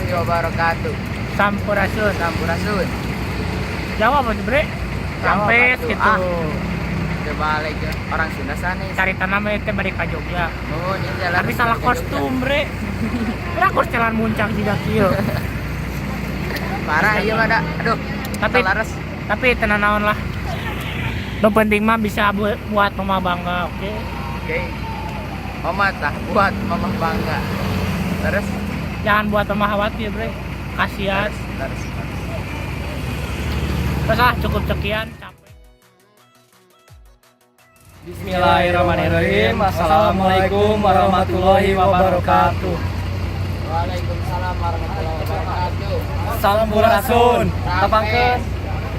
Warahmatullahi wabarakatuh. Sampurasun. Sampurasun. Jawab apa tuh, Bre? Jawab Rampes atuh. gitu. Ah. Coba lagi orang Sunda sanes. Cari nama itu balik ke Jogja. Oh, ini jalan. Tapi salah kostum, Bre. Bre, aku harus jalan muncak juga kieu. Parah iya mah da. Aduh. Tapi Laras. tapi tenang naon lah. Nu penting mah bisa buat mama bangga, oke? Oke. Mama tah buat mama bangga. Terus Jangan buat mama khawatir, Bre. Kasihan. terus terus. Terus ah, cukup sekian. Capek. Bismillahirrahmanirrahim. Assalamualaikum warahmatullahi wabarakatuh. Waalaikumsalam warahmatullahi wabarakatuh. Sampurasun. Tepangkeun.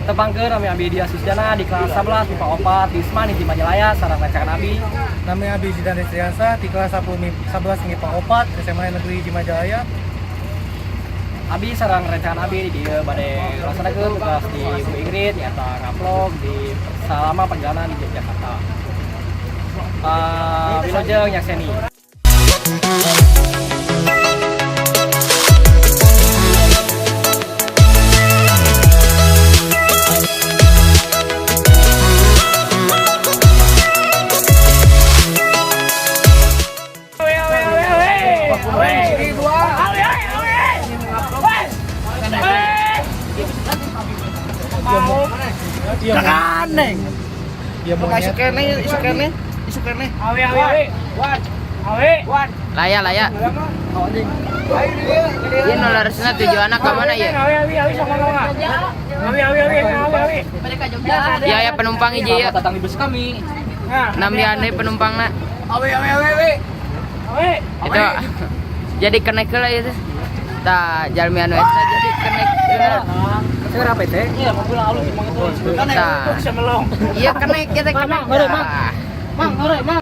Tepangkeun nami abi Dia Susjana di kelas 11 MIPA 4 di SMAN Hiji Majalaya sareng rencang abi. Nami Abi Zidan Destriansa di kelas 10 11 MIPA 4 SMA Negeri Cimajalaya. Abi sareng rencang abi di dieu bade ngalaksanakeun tugas di Bu Ingrid nyaeta ngavlog di selama perjalanan di Yogyakarta. Wilujeng nyakseni. Awe, awe, awe, awe. Awe. Awe, awe, awe. Awe. Awe. Iya, Kaneng. Iya monyet. kene, isu kene, isu kene. Awe, awe, awe. Awe. Laya, laya. Ini nu laresna tujuanna ka mana ya? Awe, awe, awe, sama sama. Awe, awe, awe, awe, awe. Ya ya penumpang hiji ya. Selamat datang di bus kami. Nah, Nambihan deui penumpangna. awe. Itu jadi kenek heula ieu teh. Tah jalmi anu eta jadi kenek heula. Saya apa teh? Iya, mau pulang alus emang itu. Tah. Bisa melong. Iya kenek kita kenek. Tah. Mang, ore, mang.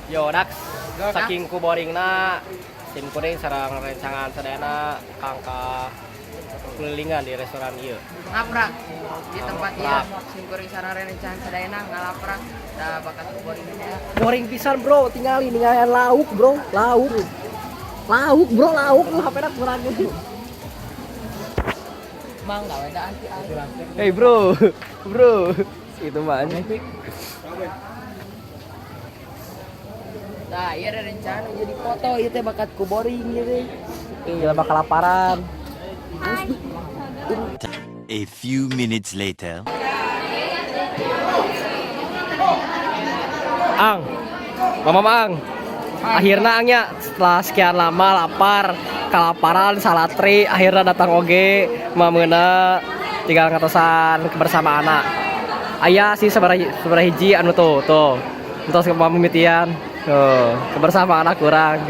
Yo Dax, saking ku boringna sim kuring sareng rencangan sadayana kangka kelilingan di restoran ieu. Ngaprak di tempat ieu sim kuring sareng rencana sadayana ngalaprak da bakat boring teh. Boring pisan bro, tingali ningalian lauk bro, lauk. Lauk bro, lauk lu HP-na kurang gitu. Mang gawe da anti aing. Hey bro, bro, itu mah anjing. Tah, ieu rencana jadi foto ieu teh bakat ku boring ieu teh. Gila bakal kelaparan. A few minutes later. Ang, mama Ang. Akhirnya Ang ya, setelah sekian lama lapar, kelaparan, salatri, akhirnya datang oge, mamena tinggal ngatosan kebersamaan anak. Aya sih sabaraha hiji anu tuh, tuh. Entos kepamimitian. Tuh, kebersamaan anak kurang.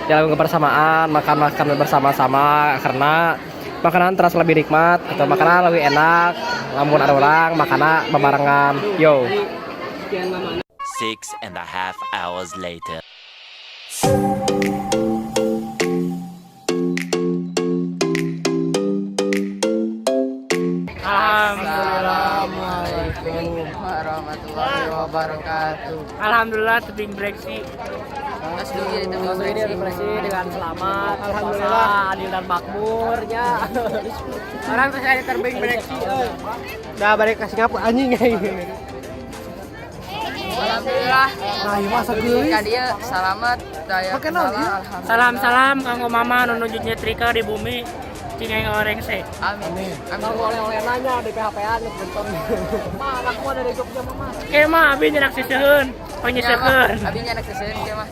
Jalan kebersamaan, makan-makan bersama-sama karena makanan terasa lebih nikmat atau makanan lebih enak lamun ada orang makanan bebarengan. Yo. 6.5 hours later. Alhamdulillah. Assalamualaikum warahmatullahi wabarakatuh. Alhamdulillah tebing breksi. Terus dulu jadi tebing Langsung ini breksi. refleksi dengan selamat, alhamdulillah adil dan makmur ya. Orang terus ada terbing breksi. Dah balik ke Singapura anjing kayak gini. Alhamdulillah. Nah, ieu mah geulis. Ka dieu salamat daya Pakai naon, ieu? alhamdulillah. Salam-salam kanggo mama nu nuju nyetrika di bumi. Cingeng goreng sih. Amin. Amin. Oleh-oleh nanya di PHP-an gentong. Ma, anakmu ada di Jogja mama. Oke mah abi nyenak seseun, penyesekeun. Abi nyenak seseun ke mah.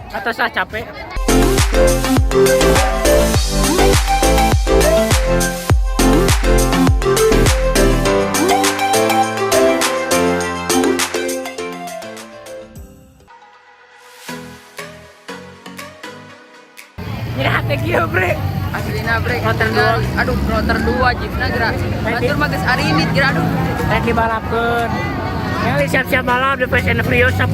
Atau sah capek. Nyerah hati kieu, Bre. Aslina bre. Kloter dua. Aduh, kloter 2 jeepna geura. Batur mah geus arinit geura aduh. Rek dibalapkeun. Ya siap-siap balap di Fast and Furious 10.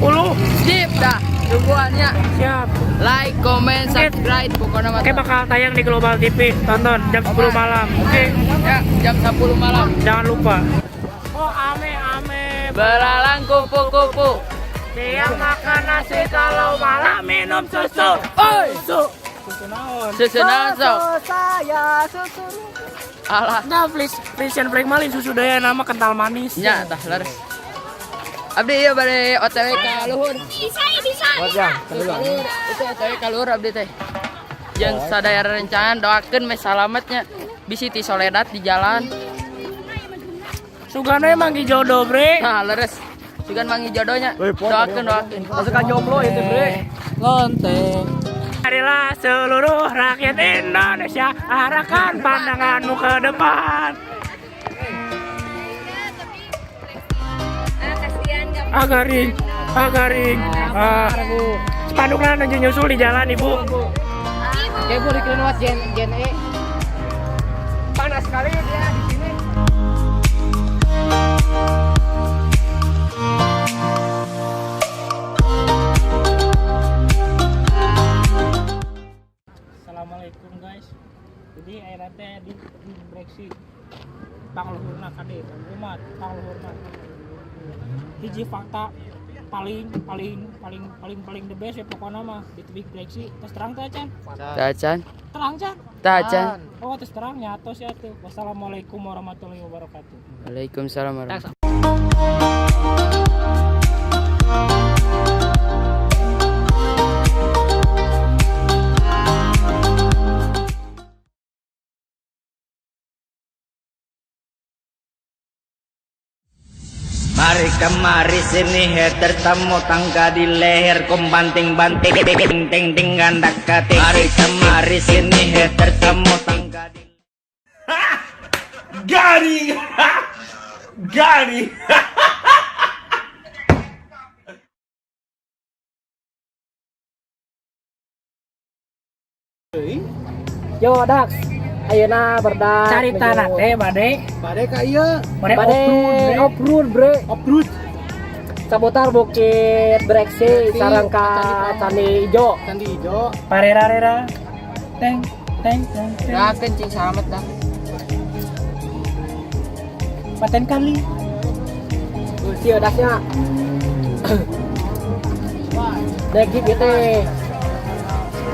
Sip dah. Tungguannya. Siap. Like, comment, subscribe pokoknya mah. Oke bakal tayang di Global TV. Tonton jam 10 malam. Oke. Ya, jam 10 malam. Jangan lupa. Oh ame ame. Belalang kupu-kupu. Siang makan nasi kalau malam minum susu. Oi, Susu. Susu naon? susu naon sok? Saya susu. Alah, Nah, please, please and Frank malin susu daya nama kental manis. nya tah leres. Abdi ieu bade OTW ka luhur. Bisa, bisa, bisa. Itu OTW ka luhur abdi teh. Jeung sadaya rerencangan doakeun meh salametnya. Bisi ti soledat di jalan. Sugana emang jodoh, Bre. Nah, leres. Sugan mangi jodohnya. Doakeun doakeun. Masuk jomblo itu, Bre. Lonteng. Marilah seluruh rakyat Indonesia arahkan pandanganmu ke depan. Agaring, agaring. Ah, spanduknya nuju nyusul di jalan ibu. Kayak bu dikelinuat Gen Gen E. Panas sekali dia di sini. Assalamualaikum guys. Jadi akhirnya teh di breksi pangluhurna kade umat pangluhurna. Hiji fakta paling paling paling paling paling the best ya pokoknya mah di tebing breksi terus terang teh Chan Tacan, terang Chan tacan. Oh terus terang nyatos ya tuh. Wassalamualaikum warahmatullahi wabarakatuh. Waalaikumsalam warahmatullahi. Mari kemari sini hater temu tangga di leher kom banting banting ting ting ting gandak kating. Mari kemari sini hater temu tangga di Got him! Got him! Yo Dax, ayeuna berdak. Cari tanah teh bade Bade ka ieu. bade Bade off-road bre. off-road, bre. Off-road. Saputar Bukit Breksi sareng ka Candi Ijo. Candi Ijo. Parera-rera teng teng teng teng. Doakeun cing salamet dah. Paten kali. Sieun Daxnya. Dek jeep ieu teh.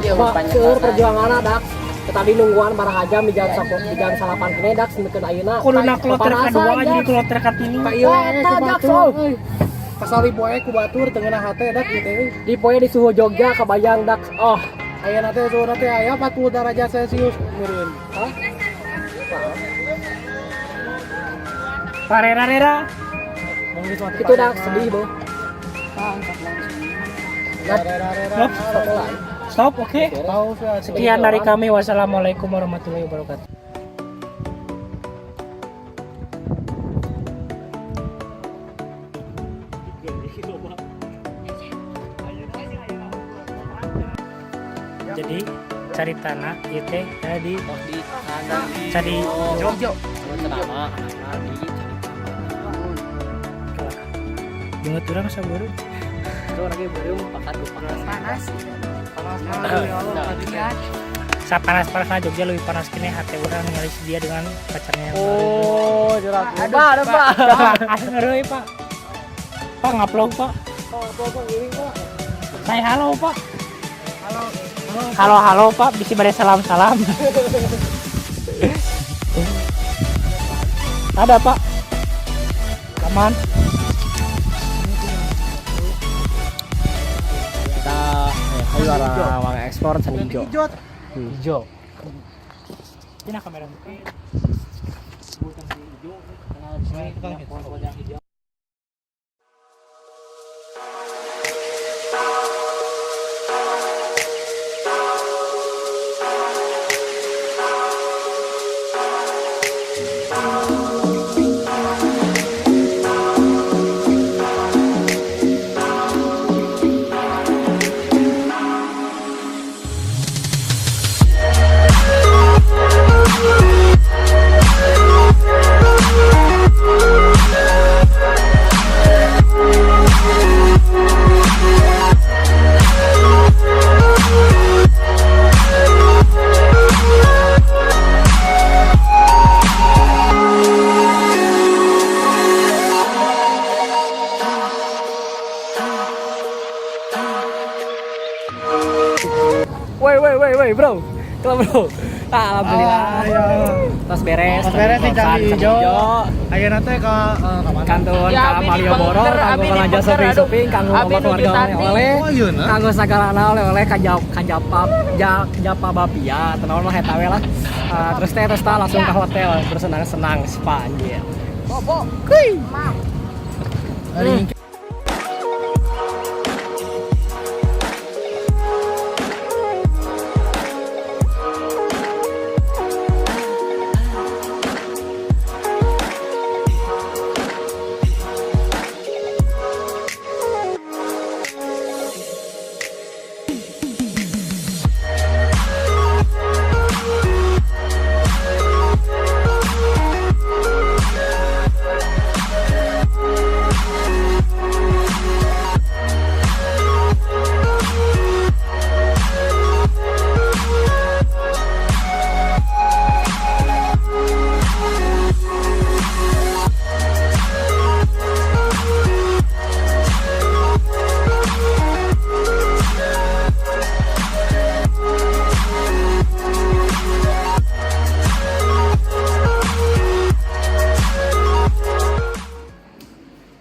Ieu Pak, banyak seueur tanah. perjuanganna Dax. Tadi nungguan baraha jam di jam sapo di jam salapan kene Dax meukeun ayeuna. Kuduna kloter Kepanasan, kedua Dax. jadi kloter katilu. Ka ieu Wah, we eta ku Dax, batur. oh. Euy. Pasal poe ku batur teu ngeunah hate dak ieu teh. Di poe di suhu Jogja kebayang Dax. Oh, Ayeuna teh suhuna teh aya 40 derajat Celsius meureun. Hah? Parera-rera. Mun geus mati Itu Dax sedih, Bo. Stop. Stop, oke. Tahu sih. Sekian dari kami. Wassalamualaikum warahmatullahi wabarakatuh. Jadi cari tanah itu tadi Di kandang cari Ijo. Ceramah, anak di banget orang sabaru. Itu orangnya belum pakat panas. Panas. Sapanas-panasna Jogja lebih panas kini hati orang nyaris dia dengan pacarnya yang baru. Oh, jelas. Aduh, Pak, ada Pak. Pak, asli ngeri Pak. Pak ngupload Pak. Saya halo Pak. Halo halo Pak, bisa beri salam salam. Ada Pak. Aman. Kita ayo arah wang ekspor Candi Ijo. Ijo. Ijo. Tina kamera muka. Bukan si hijau, pohon-pohon yang hijau. Woi woi woi woi bro. Kelap bro. Ah, alhamdulillah. Tos beres. Tos beres di Candi Ijo. Ayeuna teh ka ka mana? Kantun Ya, ka abi di Malioboro, bunker, kanggo abi di belanja bunker, shopping-shopping, aduh. kanggo Abi loba nuju keluarga tadi. oleh-oleh. Oh, ayeuna. Kanggo sagalana oleh-oleh ka Japa Japa Bapia, tenawan mah eta we lah. Ah, terus teh terus tah langsung ke hotel bersenang-senang spa anjir. Bobo. Kuy. Hari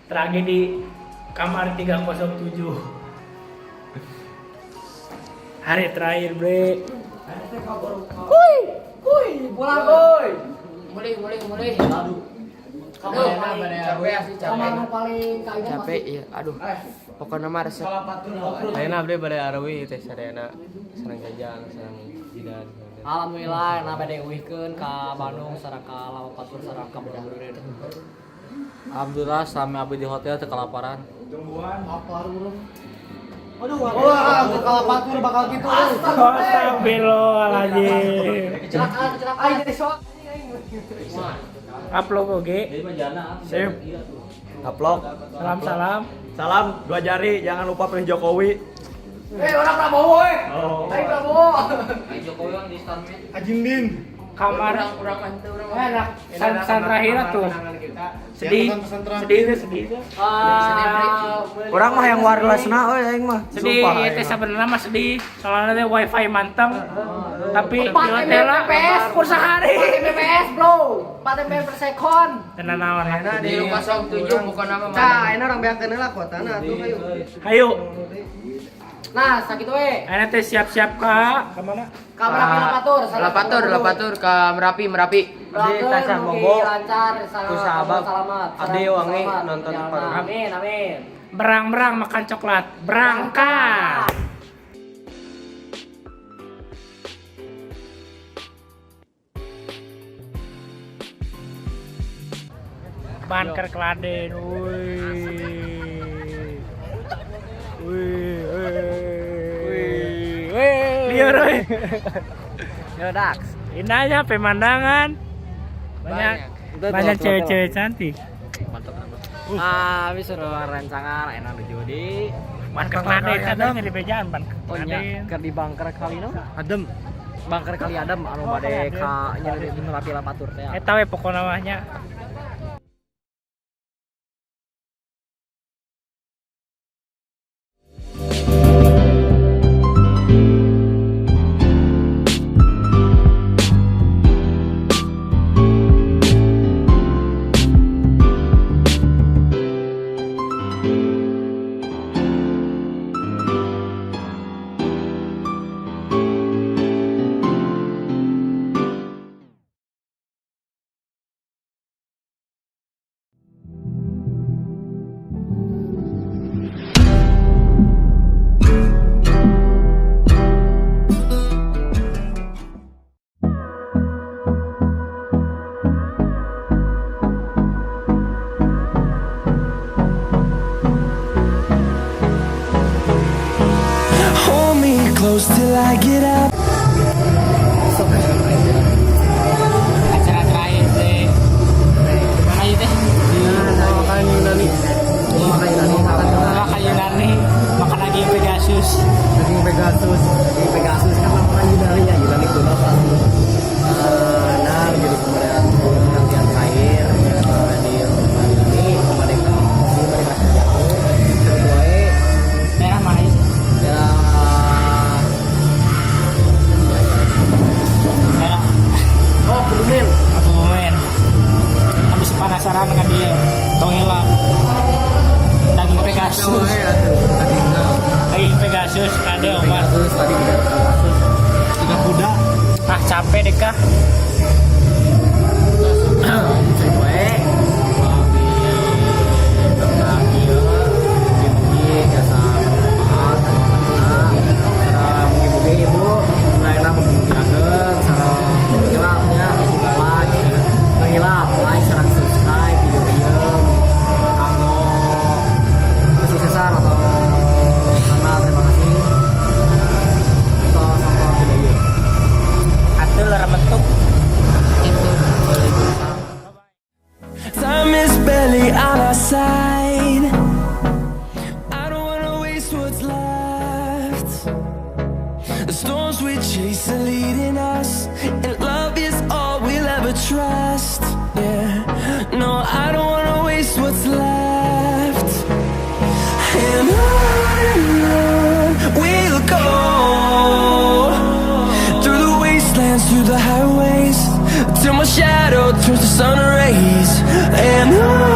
Tragedi kamar 307. Hari terakhir, bre. Kuy, kuy, pulang kuy. Mulai mulai mulai. Aduh. Aduh, capek sih capek. Paling kaingan Capek iya, aduh. Pokoknya mah resep. Ayeuna abdi bade areuwi teh sadayana sareng jajang sareng jidan. Alhamdulillah, nah bade uihkeun ka Bandung sareng ka Lawang sareng ka Borobudur. Alhamdulillah sami abdi di hotel teu kalaparan. Lapar urang. Aduh, wah, kalapatur bakal gitu. Astagfirullahaladzim. Kecelakaan, kecelakaan jadi soal. Upload oge. Sip. Upload. Salam salam. Salam dua jari, jangan lupa pilih Jokowi. Eh, orang Prabowo eh. Oh. Ayo Prabowo. Ajin Din. Kamar Urang mah henteu urang mah. enak. Pesan terakhir tuh. Sedih. Sedih tuh, sedih tuh. Orang mah yang wireless na euy aing mah. Sedih, Sumpah, ieu aing teh mah. sebenarnya mah sedih. Soalnya teh wifi manteng. Tapi di 4 hotel lah Mbps kur sehari. 4 Mbps, bro. 4 Mbps per second. Tenan naon lah. Di 07 pokoknya mah. Nah, enak orang beakeun heula kuotana atuh hayu. Hayu. Nah, sakitu we. Ayeuna teh siap-siap ka ka mana? Ka Merapi Lapatur, Lapatur, Lapatur ka Merapi, Merapi. Doakeun Tasah mugi bobo. lancar, Ku sahabab. selamat. Abdi wangi nonton Perjalanan. Amin, amin. Berang-berang makan coklat. Berangkat. Banker Kladen. Wih. Wih, wih. Wih. Liar euy. Yo, Dax. Indahnya pemandangan. Banyak banyak cewek-cewek cantik. Mantap, mantap. Ah, habis suruh rencangan enak nuju di Banker Kladen katanya di bejaan Banker Oh nya, Kladen. keur di bunker kali no? Adem. Bunker kali adem anu bade ka nya di Merapi Lapatur teh. Eta we pokona mah nya. close till I get up. Acara terakhir teh. Mana ieu teh? Makan Yunani. Makan Yunani. Makan Yunani, makan daging Pegasus. Daging Pegasus, daging Pegasus kan makan Yunani ya, Yunani kuno kan. Nah, menjadi kemudian penantian terakhir di rumah Yunani, Mereka di Mereka Jatuh, sesuai Daerah mana itu? Ya. Daerah Oh, Kebumen. Kebumen. Habis penasaran kan dia. Tong hilang. Daging Pegasus. Daging Pegasus ada obat. Pegasus tadi tidak Pegasus. Tiga kuda. Ah, capek deh kah. Sesuai like, sareng subscribe video ieu kanggo kesuksesan atau karena terima kasih atau sampai video ieu. Atul remetuk. Itu. Time is barely on our side. I don't wanna waste what's left. The storms we chase are leading us, and love is all we'll ever trust. Yeah, no, I don't wanna waste what's left. And on we'll go through the wastelands, through the highways, till my shadow turns to sun rays. And on